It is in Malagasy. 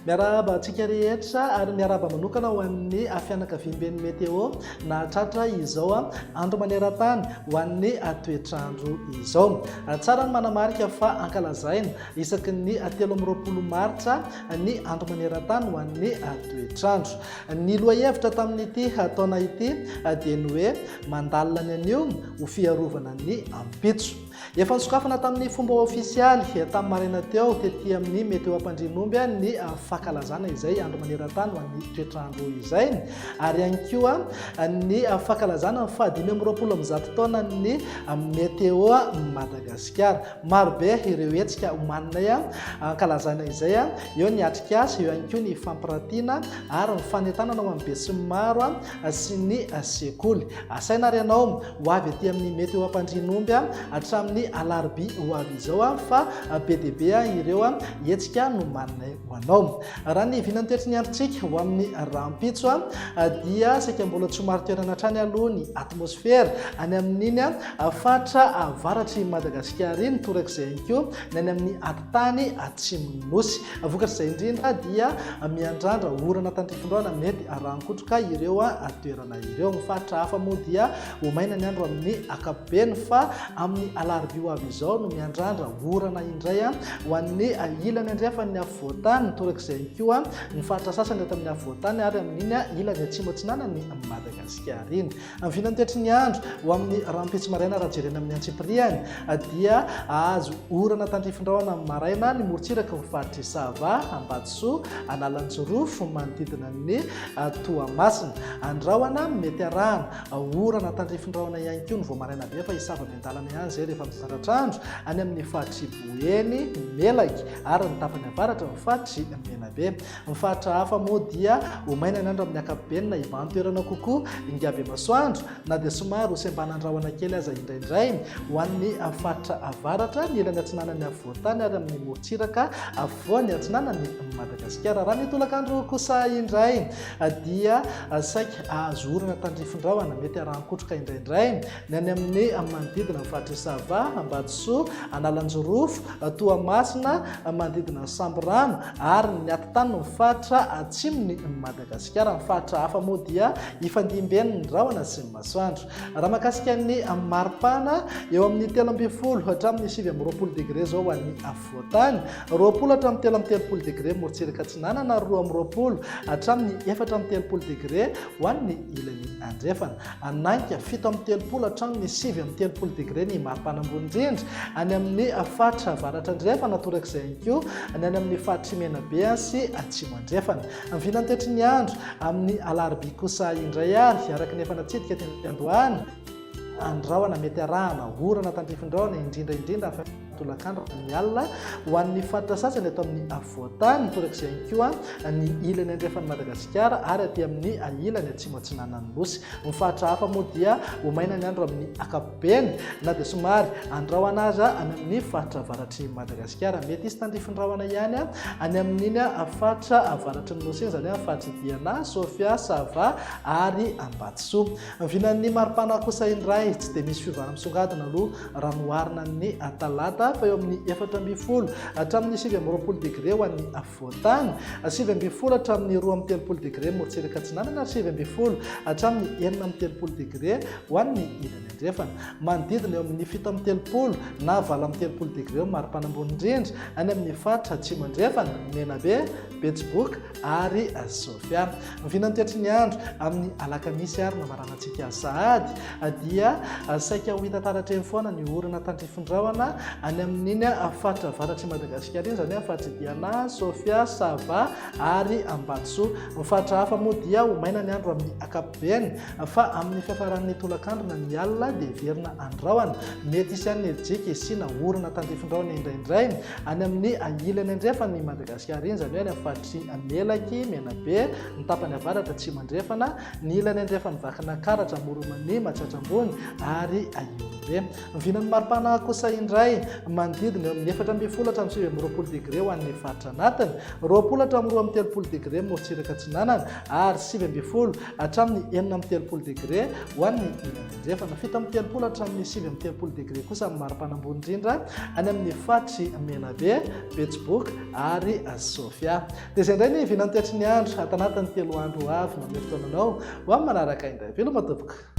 Miarahaba antsika rehetra ary miarahaba manokana ho an'ny fianakaviamben'ny Météo nahatratra izao andro maneran-tany ho an'ny toetr'andro izao. Tsara ny manamarika fa ankalazaina isaky ny 23 martsa ny andro maneran-tany ho an'ny toetr'andro. Ny lohahevitra tamin'ity taona ity dia ny hoe mandalina ny anio ho fiarovana ny ampitso. Efa nosokafana tamin'ny fomba ofisialy tamin'ny maraina teo tety amin'ny Météo Ampandrianomby ny fankalazana izay andro maneran-tany ho an'ny toetr'andro izay ary ihany koa ny fankalazana ny faha-125 taonan'ny Météo Madagasikara. Marobe ireo hetsika omaninay ankalazana izay, eo ny atrikasa, eo ihany koa ny fampirantiana ary ny fanentanana ho an'ny besinimaro sy ny sekoly. Asaina ary ianao ho avy aty amin'ny Météo Ampandrianomby hatramin'ny alarobia ho avy izao fa be dia be ireo hetsika nomaninay ho anao. Raha ny vinan'ny toetry ny androntsika ho amin'ny rahampitso dia saika mbola tsy ho marin-toerana hatrany aloha ny atmosfera any amin'iny faritra avaratr'i Madagasikara iny, torak'izay ihany koa ny any amin'ny atitany atsimon'ny Nosy. Vokatr'izay indrindra dia miandrandra orana tandrifin-drahona mety arahan-kotroka ireo toerana ireo. Amin'ny faritra hafa moa dia ho maina ny andro amin'ny ankapobeny fa amin'ny alarobia ho avy izao no miandrandra orana indray ho an'ny ilany andrefan'ny afovoan-tany, torak'izay ihany koa ny faritra sasany eto amin'ny afovoan-tany ary amin'iny ilany atsimo atsinanan'i Madagasikara iny. Amin'ny vinan'ny toetry ny andro, ho amin'ny rahampitso maraina raha jerena amin'ny antsipiriany dia hahazo orana tandrifin-drahona amin'ny maraina ny morontsiraky ny faritr'i Sava, Ambatosoa, Analanjirofo, manodidina ny Toamasina. Andrahona mety arahana orana tandrifin-drahona ihany koa ny vao maraina be fa hisava miandalana ihany izay rehefa mitaratr'andro any amin'ny faritr'i Boeny, Melaky ary ny tapany avaratra ny faritr'i Menabe. Ny faritra hafa moa dia ho maina ny andro amin'ny ankapobeny na hibahan-toerana kokoa ingabe masoandro na dia somary ho sembanan-drahona kely aza indraindray ho an'ny faritra avaratra, ny ilany atsinanan'ny afovoan-tany ary amin'ny morontsiraka afovoany atsinanan'i Madagasikara. Raha ny tolakandro kosa indray dia saika hahazo orana tandrifin-drahona mety arahan-kotroka indraindray ny any amin'ny manodidina ny faritr'i Sava, Ambatosoa, Analanjirofo, Toamasina, manodidina ny Sambirano ary ny atitany ny faritra atsimon'i Madagasikara. Ny faritra hafa moa dia ifandimbian'ny rahona sy ny masoandro. Raha mahakasika ny maripana, eo amin'ny 13 hatramin'ny 29 degre izao ho an'ny afovoan-tany, 20 hatramin'ny 33 degre morontsiraka atsinanana ary 22 hatramin'ny 34 degre ho an'ny ilany andrefana. Anainga 37 hatramin'ny 39 degre ny maripana ambony indrindra any amin'ny faritra avaratra andrefana, torak'izay ihany koa ny any amin'ny faritr'i Menabe sy Atsimo Andrefana. Ny vinantoetry ny andro amin'ny alarobia kosa indray ary, araka ny efa natsidika teny am-piandohana, andrahona mety arahana orana tandrifin-drahona indrindra indrindra tolakandro ny alina ho an'ny faritra sasany eto amin'ny afovoan-tany, torak'izay ihany koa ny ilany andrefan'i Madagasikara ary aty amin'ny ilany atsimo atsinanan'ny Nosy. Ny faritra hafa moa dia ho maina ny andro amin'ny ankapobeny na dia somary andrahona aza any amin'ny faritra avaratr'i Madagasikara. Mety hisy tandrifin-drahona ihany any amin'iny faritra avaratry ny Nosy iny, izany hoe amin'ny faritr'i Diana, Sofia, Sava ary Ambatosoa. Ny vinan'ny maripana kosa indray tsy dia misy fiovana misongadina aloha raha noharina ny talata fa eo amin'ny 14 hatramin'ny 29 degre ho an'ny afovoan-tany, 19 hatramin'ny 32 degre morontsiraka atsinanana ary 19 hatramin'ny 36 degre ho an'ny ilany andrefana. Manodidina eo amin'ny 37 na 38 degre eo maripana ambony indrindra any amin'ny faritra atsimo andrefana, Menabe, Betsiboka ary Sofia. Ny vinantoetry ny andro amin'ny alakamisy ary namaranantsika sahady dia saika ho hita taratra eny foana ny orana tandrifin-drahona any amin'iny faritra avaratr'i Madagasikara iny, izany hoe faritr'i Diana, Sofia, Sava ary Ambatosoa. Ny faritra hafa moa dia ho maina ny andro amin'ny ankapobeny fa amin'ny fiafaran'ny tolakandro na ny alina dia hiverina andrahona. Mety hisy ihany ny herijika hisiana orana tandrifin-drahona indraindray Any amin'ny ilany andrefan'i Madagasikara iny, izany hoe any amin'ny faritr'i Melaky, Menabe, ny tapany avaratra Atsimo Andrefana, ny ilany andrefan'i Vakinankaratra, Amoron'i Matsiatra Ambony ary Ihorombe. Ny vinan'ny maripana kosa indray, Manodidina eo amin'ny 14 hatramin'ny 29 degre ho an'ny faritra anatiny, 20 hatramin'ny 32 degre morontsiraka atsinanana ary 19 hatramin'ny 36 degre ho an'ny ilany andrefana. 37 hatramin'ny 39 degre kosa ny maripana ambony indrindra any amin'ny faritr'i Menabe, Betsiboka ary Sofia. Dia izay indray ny vinan'ny toetry ny andro ato anatin'ny telo andro ho avy. Mamery taona anao ho amin'ny manaraka indray. Veloma tompoko.